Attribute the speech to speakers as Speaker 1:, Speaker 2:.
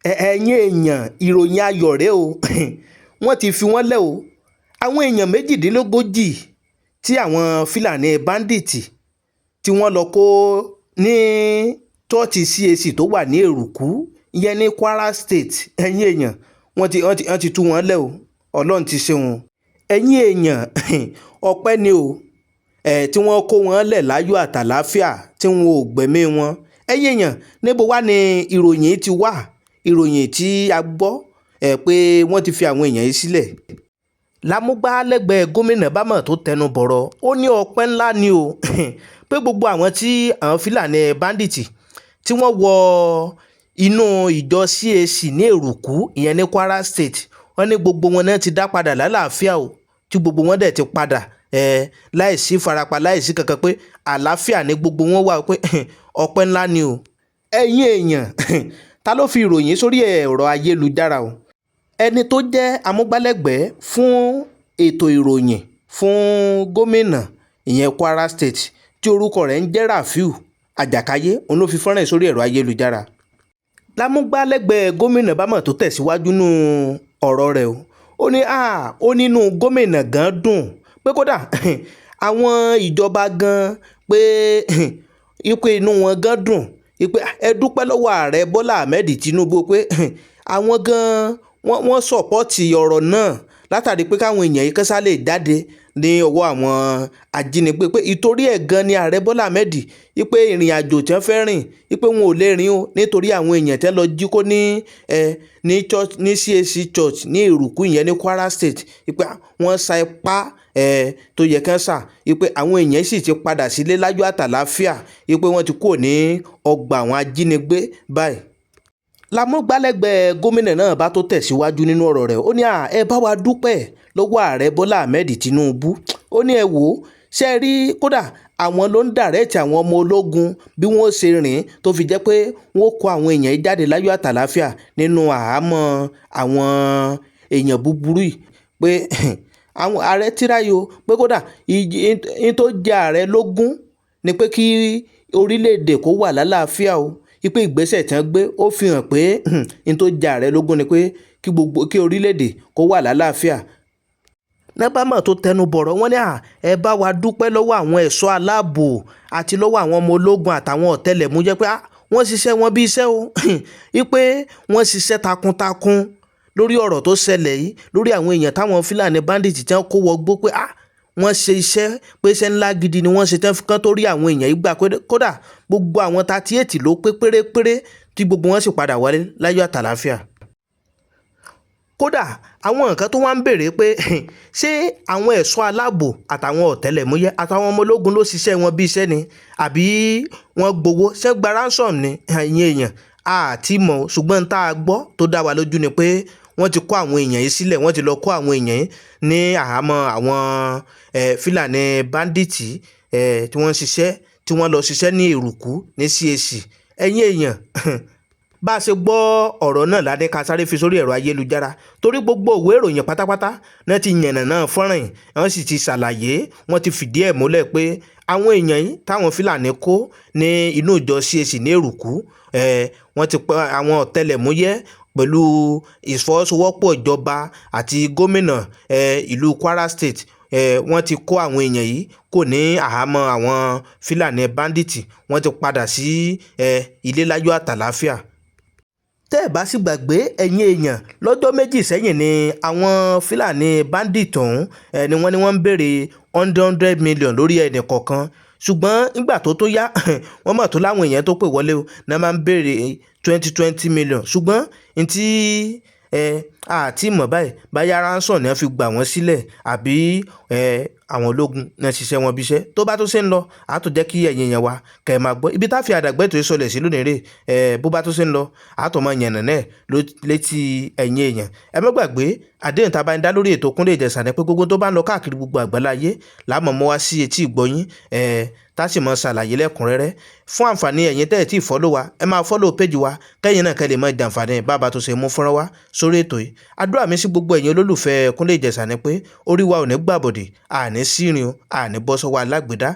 Speaker 1: Ẹ̀yin èèyàn, ìròyìn ayọ̀ rèé o. Wọ́n ti fi wọ́n lẹ̀ o. Àwọn èèyàn 38 tí àwọn Fúlàní bandits tí wọ́n lọ kó ní chọ́ọ̀chì CAC tó wà ní Èrúkù, ìyẹn ní Kwara State. Ẹ̀yin èèyàn, wọ́n ti tú wọn lẹ̀ o. Ọlọ́run ti ṣeun. Ẹ̀yin èèyàn, ọpẹ́ ni o tí wọ́n kó wọn lẹ̀ láyọ̀ àtàlàáfíà tí wọn ò gbẹ̀mí wọn. Ẹ̀yin èèyàn, níbo wá ni ìròyìn ti wà? Ìròyìn tí a gbọ́ pé wọ́n ti fi àwọn èèyàn yìí sílẹ̀. Lámúgbálẹ́gbẹ̀ẹ́ gómìnà bámọ̀ tó tẹnu bọ̀rọ̀, ó ní ọpẹ́ ńlá ni o pé gbogbo àwọn tí àwọn Fúlàní bandits tí wọ́n wọ inú ìjọ CAC ní Èrúkù, ìyẹn ní Kwara State, wọ́n ní gbogbo wọn náà ti dá padà lálàáfíà o, tí gbogbo wọn dẹ̀ ti padà láìsí farapa, láìsí kankan, pé àlàáfíà ní gbogbo wọn wà, pé ọpẹ́ ńlá ni o. Ẹ̀yin èèyàn, ta ló fi ìròyìn sórí ẹ̀rọ ayélujára o? Ẹni tó jẹ́ amúgbálẹ́gbẹ̀ẹ́ fún ètò ìròyìn fún gómìnà ìyẹn Kwara State, tí orúkọ rẹ̀ ń jẹ́ Rafiu Àjàkáyé, òun ló fi fọ́nrán yìí sórí ẹ̀rọ ayélujára. Lámúgbálẹ́gbẹ̀ẹ́ gómìnà bámọ̀ tó tẹ̀síwájú nínú ọ̀rọ̀ rẹ̀ o, ó ní ó nínú gómìnà gan dùn pé kódà àwọn ìjọba gan pé ipe inú wọn gan dùn pé ẹ dúpẹ́ lọ́wọ́ Ààrẹ Bọ́lá Ahmed Tinubu, pé àwọn gan wọ́n support ọ̀rọ̀ náà látàrí pé káwọn èèyàn yìí kẹ́sà lè jáde ní ọwọ́ àwọn ajínigbé, pé ìtorí ẹ̀ gan ni Ààrẹ Bọ́lá Ahmed wípé ìrìn àjò tí wọ́n fẹ́ rìn, wípé wọn ò lè rìn o, nítorí àwọn èèyàn tí wọ́n lọ jí kó ní ẹ ní church, ní CAC Church ní Èrúkù, ìyẹn ní Kwara State, wípé wọ́n sa ipá tó yẹ kán sà, wípé àwọn èèyàn sì ti padà sílé láyọ̀ àtàlàáfíà, wípé wọ́n ti kúrò ní ọgbà àwọn ajínigbé báyìí. Lámúgbálẹ́gbẹ̀ẹ́ gómìnà náà bá tó tẹ̀síwájú nínú ọ̀rọ̀ rẹ̀, ó ní ẹ bá wa dúpẹ́ lọ́wọ́ Ààrẹ Bọ́lá Ahmed Tinubu. Ó ní ẹ wò ó, ṣe rí, kódà àwọn ló ń direct àwọn ọmọ ológun bí wọ́n ṣe rìn tó fi jẹ́ pé wọ́n kó àwọn èèyàn yìí jáde láyọ̀ àtàlàáfíà nínú àhámọ́ àwọn èèyàn búburú yìí, pé àwọn ààrẹ tíráyò, pé kódà ìyí tó jẹ ààrẹ lógún ni pé kí orílẹ̀-èdè kó wà lálàáfíà o, wípé ìgbésẹ̀ tí wọ́n gbé ó fi hàn pé n tó jẹ ààrẹ lógún ni pé kí gbogbo kí orílẹ̀-èdè kó wà lálàáfíà. Nẹ́bàmọ̀ tó tẹnu bọ̀rọ̀, wọ́n ní ẹ bá wa dúpẹ́ lọ́wọ́ àwọn ẹ̀ṣọ́ aláàbò àti lọ́wọ́ àwọn ọmọ ológun àtàwọn ọ̀tẹlẹ̀múyẹ́, pé wọ́n ṣiṣẹ́ wọn bí iṣẹ́ o, wípé wọ́n ṣiṣẹ́ takuntakun lórí ọ̀rọ̀ tó ṣẹlẹ̀ yìí, lórí àwọn èèyàn táwọn Fúlàní bandits tí wọ́n kó wọgbó, pé wọ́n ṣe iṣẹ́, pé iṣẹ́ ńlá gidi ni wọ́n ṣe tán kán tó rí àwọn èèyàn yìí gbà. Kódà gbogbo àwọn 38 ló pé pérépéré tí gbogbo wọn sì padà wálé láyọ̀ àtàlàáfíà. Kódà àwọn nǹkan tó wá ń béèrè pé ṣé àwọn ẹ̀ṣọ́ aláàbò àtàwọn ọ̀tẹlẹ̀múyẹ́ àtàwọn ọmọ ológun ló ṣiṣẹ́ wọn bí iṣẹ́ ni, àbí wọ́n gbowó, ṣé gba ransom ni? Ẹ̀yin èèyàn, àti mọ̀, ṣùgbọ́n tá a gbọ́ tó dá wa lójú ni pé wọ́n ti kó àwọn èèyàn yìí sílẹ̀, wọ́n ti lọ kó àwọn èèyàn yìí ní àhámọ́ àwọn Fúlàní bandits tí wọ́n ń ṣiṣẹ́, tí wọ́n lọ ṣiṣẹ́ ní Èrúkù ní CAC. Ẹ̀yin èèyàn, bá a ṣe gbọ́ ọ̀rọ̀ náà ládé ká sáré fi sórí ẹ̀rọ ayélujára, torí gbogbo òwe ìròyìn pátápátá náà ti yànnà náà fọ́nrán yìí, wọ́n sì ti ṣàlàyé, wọ́n ti fìdí ẹ̀ múlẹ̀ pé àwọn èèyàn yìí táwọn Fúlàní kó ní inú ìjọ CAC ní Èrúkù, wọ́n ti pẹ́ àwọn ọ̀tẹlẹ̀múyẹ́ pẹ̀lú ìfọwọ́sowọ́pọ̀ ìjọba àti gómìnà ìlú Kwara State, wọ́n ti kó àwọn èèyàn yìí kò ní àhámọ́ àwọn Fúlàní bandits, wọ́n ti padà sí ilé láyọ̀ àtàlàáfíà. Tẹ́ ẹ̀ bá sì gbàgbé, ẹ̀yin èèyàn, lọ́jọ́ 2 sẹ́yìn ni àwọn Fúlàní bandit ọ̀hún ni wọ́n ń béèrè 100 million lórí ẹnì kọ̀ọ̀kan, ṣùgbọ́n nígbà tó yá, wọ́n mọ̀ tó láwọn èèyàn tó pè wọlé o náà máa ń béèrè 20-20 million, ṣùgbọ́n ntí àti mọ̀ báyìí, báyà ransom ni wọ́n fi gbà wọ́n sílẹ̀ àbí àwọn ológun náà ṣiṣẹ́ wọn bí iṣẹ́. Tó bá tó ṣe ń lọ, á tó jẹ́ kí ẹ̀yin èèyàn wa kẹ́ ẹ máa gbọ́. Ibi tá a fi àdàgbẹ́ tó sọlẹ̀ sí lónìí rè bó bá tó ṣe ń lọ, á tó máa yànnà náà létí ẹ̀yin èèyàn. Ẹ má gbàgbé àdéhùn tá a bá ń dá lórí ètò Kúnlé Ìjẹ̀ṣà ni pé gbogbo tó bá ń lọ káàkiri gbogbo àgbáláyé láàmú mọ́ wá sí etí ìgbọ́yín, tá a sì mọ ṣàlàyé lẹ́kùnrẹ́rẹ́ fún àǹfààní ẹ̀yin tẹ́ ẹ̀ tí ì follow wa. Ẹ máa follow page wa, kẹ́yìn náà kẹ́ lè mọ jàǹfààní bàbá tó ṣe mú fọ́nrán wá sórí ètò yìí. Àdúrà mi sí gbogbo ẹ̀yin olólùfẹ́ Kúnlé Ìjẹ̀ṣà ni pé orí wa ò ní gbàbọ̀dè, àní sírìn o, àní bọ́ sọ́wọ́ alágbèdá.